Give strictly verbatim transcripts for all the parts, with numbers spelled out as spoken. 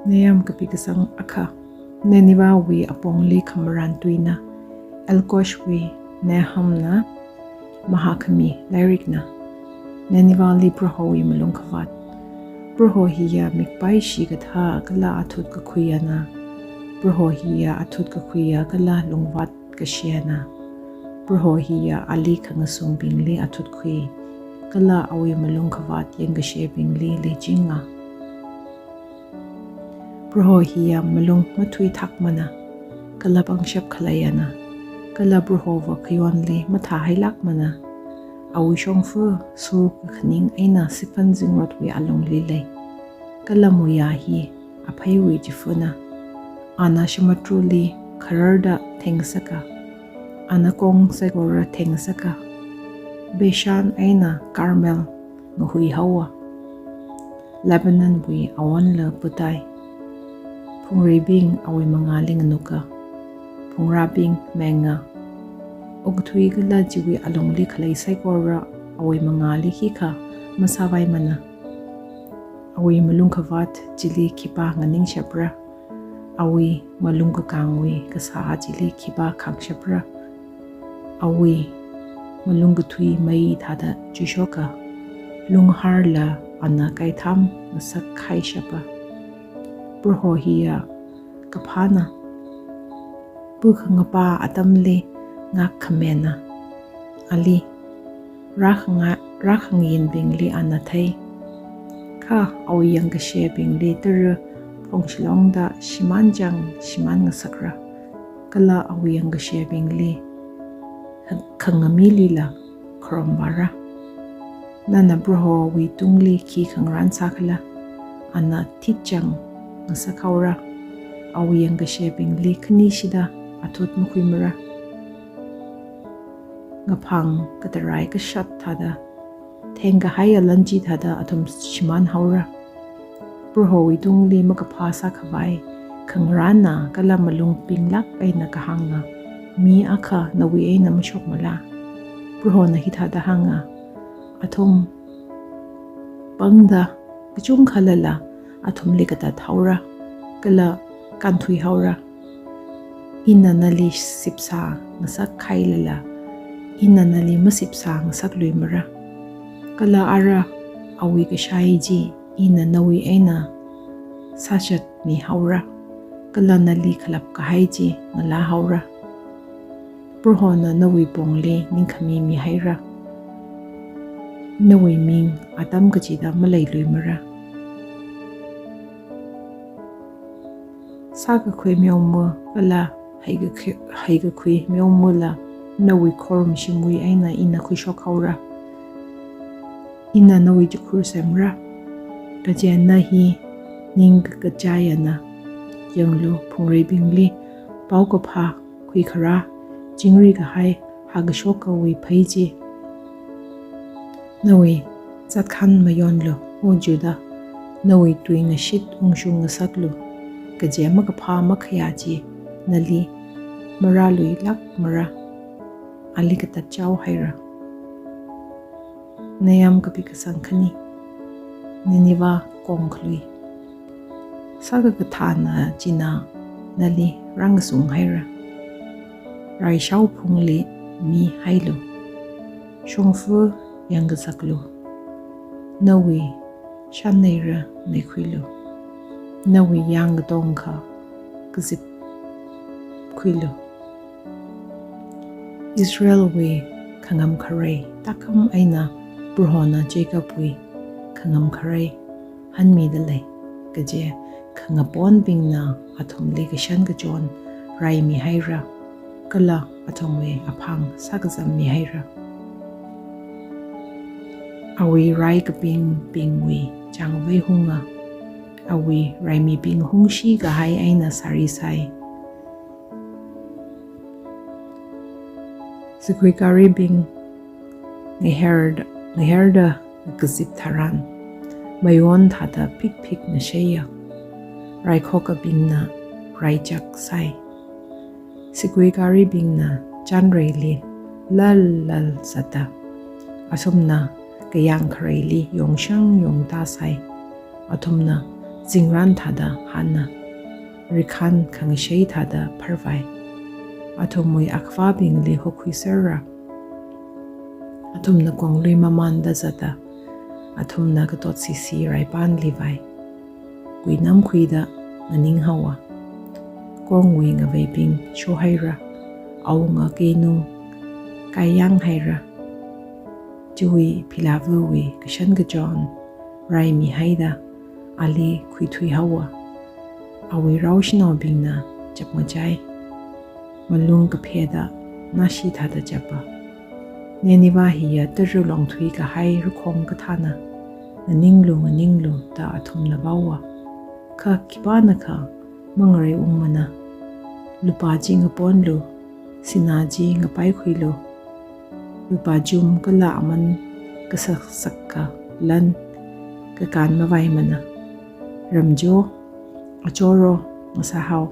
Nayam kapi kasang akha. Ninevehwui apongli khamarān tuina. Elkoshwui Nahumna mahākhami lairikna. Ninevehli Prohowui malungkhavāt. Proho hiya mikpai shikathā kala athut kakhuiyana. Proho hiya athut kakhuiya kala lungvāt kashiana. Proho hiya ali khangasungbingli athut khui, kala awui malungkhavāt yangkashebingli leichinga. Proho hiya malung mathuithakmana, kala pangshap khaleiyana, kala Prohova khayonli mathāhailākmana. Awui shongfa sur kakhaning eina Siphon zingrotwui alungli lei. Kala muiya hi apheiwui chifana. Ana shamudrali khararda thengngasaka. Ana kong saikora thengngasaka. Bashan eina Carmel ngahuihaowa. Lebanonwui awonla putai. Phungreibing awui mangāli nganuka. Phungrābing menga. Okathui kala chiwui alungli khalei saikora awui mangāli khikha masāvaimana. Awui malungkhavāt chili khipā nganingshapra? Awui malung kakāngwui kasā chili khipā khāngshapra? Awui malung kathui mei thāda chuishoka, lungharla ana kaitham ngasak haishapa. Proho hiya kaphāna. Pukhangapa atamli ngakkhamena. Ali rākhanga-, rākhangayinbingli ana thei. Kha awui yangkashebingli tara phongshilongda shimānchang shimānngasakra. Kala awui yangkashebingli kha-, khangamilila kharompara. Nana Prohowui tungli khi khangarān sākhala? Ana thitchang ngasakhaora. Awui yangkashebingli khanishida athut makhuimara. Ngaphang katarai kashat thāda, thengkahaiya lanchi thāda athum shimānhaora. Prohowui tungli makaphā sākhavai khangarāna kala malung pinglāk eina kahāngna, mi akha nawui eina mashokmala? Prohona hithāda hānga, athum pangda kachungkhalala athumli katathaora, kala kānthuihaora. Ina nali sipsā ngasak hailala, ina nali masipsā ngasakluimara. Kala ara awui kashai chi ina nawui eina sāshatmihaora, kala nali khalap kahai chi ngalāhaora. Prohona nawui pongli ningkhami mihaira. Nawui ming atam kachida maleiluimara. Sākakhui meoma kala heikakhui, heikakhui meomala nawui khorumshimwui eina ina khuishokhaora. Ina nawui chikhur semra, kaje na hi ning kakachaiana. Yanglu, phungreibingli paokaphā khuikharā, chingri kahai hakashokawui phei chi. Nawui zatkhan mayonlu, O Judah, nawui tuingashit ungshung ngasaklu, kaje makaphā makhayā chi nali marāluilākmara, ali katatchao haira. Nayam kapi kasang khani. Nineveh kongkhalui. Sākakathāna china nali rāngasung haira. Raishao phungli mihailu. Shongfa yangkazaklu. Nawui shanneira neikhuilu. Nawui yāng katongkha kazipkhuilu. Israelwui khangam kharei tākam eina Prohona Jacobwui khangam kharei hanmida lei, kaje khangaponbingna athumli kashan kachon raimihaira, kala athumwui aphang sākazammihaira. Awui rai kapingbingwui changvei hunga, awui raimibing hungshi kahai eina sāri sai. Siguigaribing ngaherda, ngaherda kazip tharan, mayon thāda phikphik ngasheiya. Raikhokabingna raichak sai. Siguigaribingna chanreili lal lal zata, asumna kayāng khareili yongshang yongta sai. Athumna zingran thāda hānna, rikhān khangashei thāda pharvai. Athumwui akhavābingli hokhuiserra. Athumna konglui mamānda zata, athumna katotsisi raipanli vai. Kuinamkhuida nganinghaowa. Kongwui ngaveibing shohaira, awunga keinung kaiyānghaira. Chiwui philavawui kashan kachon raimihaida ali khuithuihaowa. Awui rao shanaobingna chapngachai, malung kapheda nashi thāda chapa. Nineveh hiya tara longthui kahai rakhong kathāna, nganinglu, nganinglu da athumna vaowa. Kha khipānakha mangareiungmana. Lupā chi ngaponlu, sinā chi ngapaikhuilu. Lupā chum kala aman kasaksak kalan kakān mavaimana. Ramcho, achoro ngasāhao,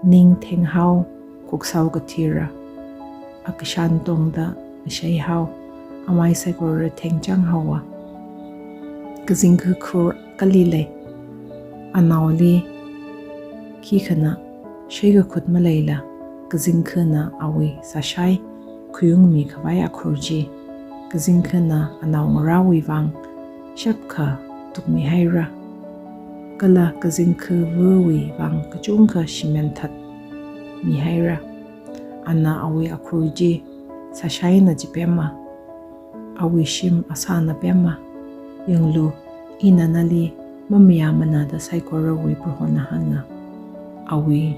ning thenghao, khuksao kathira, akashan tongda ngashaihao, amai saikora thengchanghaowa. Kazingkha khur kali lei, anaoli khikhana sheikakhut maleila, kazingkhana awui sāshai khuiungmi khavai akhur chi, kazingkhana anaongarāwui vang shapkha tukmihaira. Kala kazingkhavawui vang kachungkha shimān thatmihaira. Ana awui akhur chi sāshaina chipemma, awui shim asāna pemma. Yanglu, ina nali mamayāmana da saikorawui Prohona hānga. Awui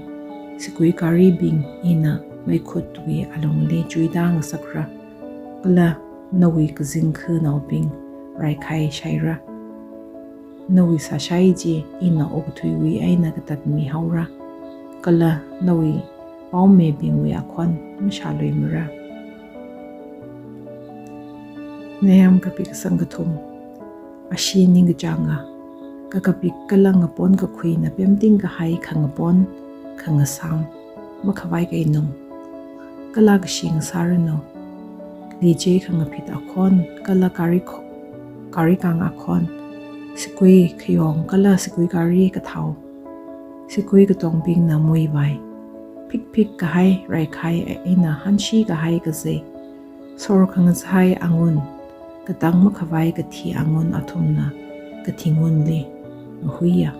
siguikāribing ina meikhutwui alungli chuida ngasakra. Kala nawui kazingkhanaobing raikhai shaira. Nawui sāshai chi ina okathuiwui eina katatmihaora. Kala nawui paomibingwui akhon mashāluimara. Nahum kapi kasang kathum. Ashee ningkachānga, kakapik kala ngapon kakhuina pemting kahai khangapon, khangasām makhavai keinung. Kala kashi ngasāranu. Lichei khangaphit akhon, kala gari kho-, gari kang akhon, sigui khayong kala sigui gari kathao. Sigui katongbingna muivai. Phikphik kahai raikhai eina hanshi kahai kazei. Sor khangazai angun, katang makhavai kathi angun athumna kathi ngunli ngahuiya.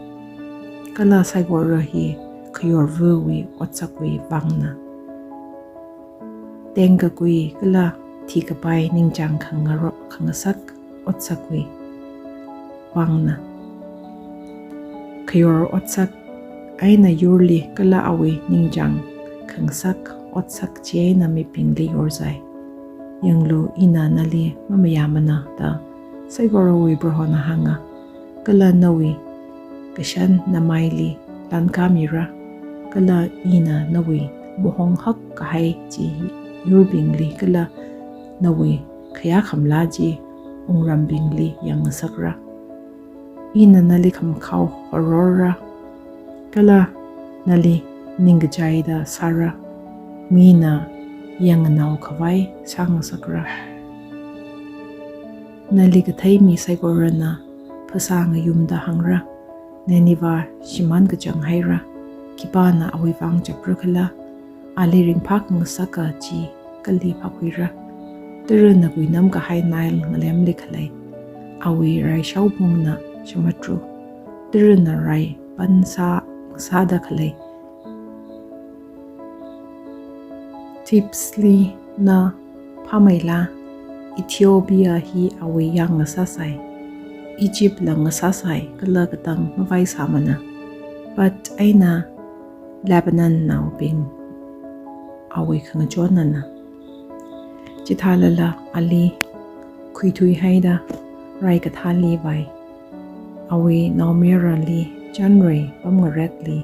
Kala saikora hi khayorvawui otsakwui vangna. Tengkakui kala thikapai ningchāng khangaro-, khangasak otsakwui vangna. Khayor otsak eina yurli kala awui ningchāng khangasak otsak chieina mibingli yorzai. Yanglu, ina nali mamayāmana da saikorawui Prohona hānga. Kala nawui kashan namaili lankāmira. Kala ina nawui mahonghak kahai chi yurbingli kala nawui khayā khamlā chi wungrambingli yangngasakra. Ina nali khamakhao hororra, kala nali ningkachaida sāra, mina yangnganao khavai sāngasakra. Nali kathei mi saikorana phasā ngayumda hāngra, Nineveh shimān kachang haira, khipāna awui vang chapra khala, ali ringphā khangasaka chi kali phākhuira. Tarana kuinam kahai Nile ngalemli khalei, awui raishaophungna shamatru. Tarana raipan sā, sāda khalei, Thebesli na phāmeila, Ethiopia hi awui yang ngasāsai, Egypt la ngasāsai, kala katang mavaisāmana. Put eina Lebanon naobing awui khangachonnana. Chithālala ali khuithuihaida rai kathāli vai. Awui naomayarali chānrei pamngarekli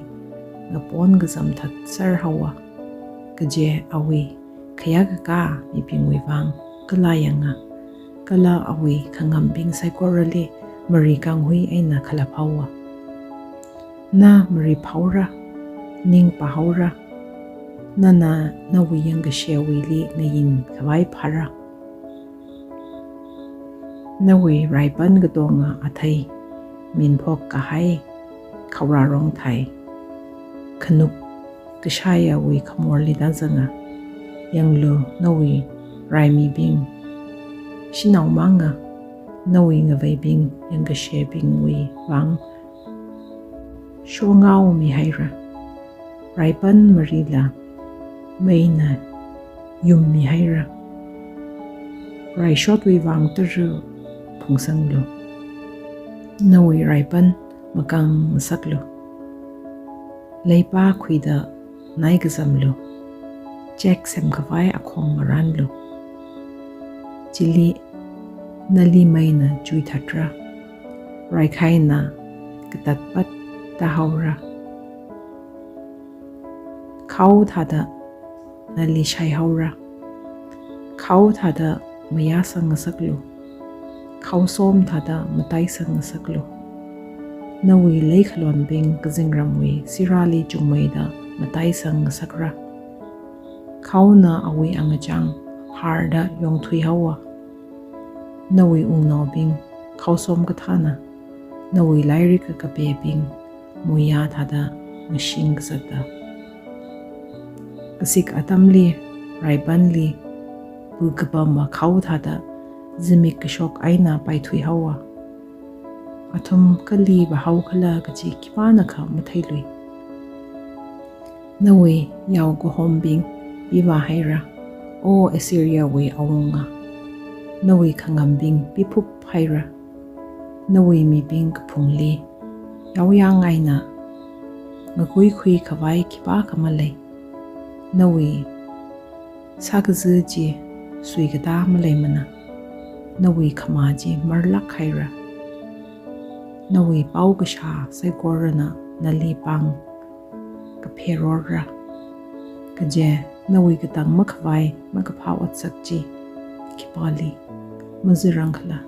ngapon kazamthat serhaowa. Kaje awui khayākakā mibingwui vang kala yanga, kala awui khangambing saikorali mari kanghui eina khalaphaowa. Na mari phaora, ning pāhaora, nana nawui yangkashewuili ngayin khavai phāra. Nawui raipan katonga athei minphok kahai khaorarong thai. Khanuk kashaiya wui khamorli tāzanga. Yanglu, nawui raimibing shanao manga, nawui ngaveibing yangkashebingwui vang shongao mihaira. Raipan marila meina yum mihaira. Raishotwui vang tara phungsanglu. Nawui raipan makang ngasaklu. Leipa khuida nai kazamlu. Chek semkhavai akhong ngaranlu. Chili nali meina chuithatra. Raikhaina katatpat tāhaora. Khao thāda nali shaihaora. Khao thāda mayāsang ngasaklu. Khaosom thāda mataisang ngasaklu. Nawui leikhalonbing kazingramwui sirali chungmeida mataisang ngasakra. Khaona awui angachang harda yongthuihaowa. Nawui wungnaobing khaosom kathāna, nawui lairik kakapebing muiya thāda ngashing kazata. Kasik atamli, raipanli, pu kapama khao thāda zimik kashok eina paithuihaowa. Athum kali vāhaokhala kaji khipānakha matheilui. Nawui yao kahombing pivāhaira, O Assyriawui awunga. Nawui khangambing piphup haira. Nawui mibing kaphungli yaoyang eina ngakuikhui khavai khipākha malei. Nawui sākaza chi suikatā maleimana. Nawui khamā chi marlāk haira. Nawui paokashā saikorana nali pāng kapherorra. Kaje nawui katang makhavai makaphā otsak chi khipāli mazirangkhala.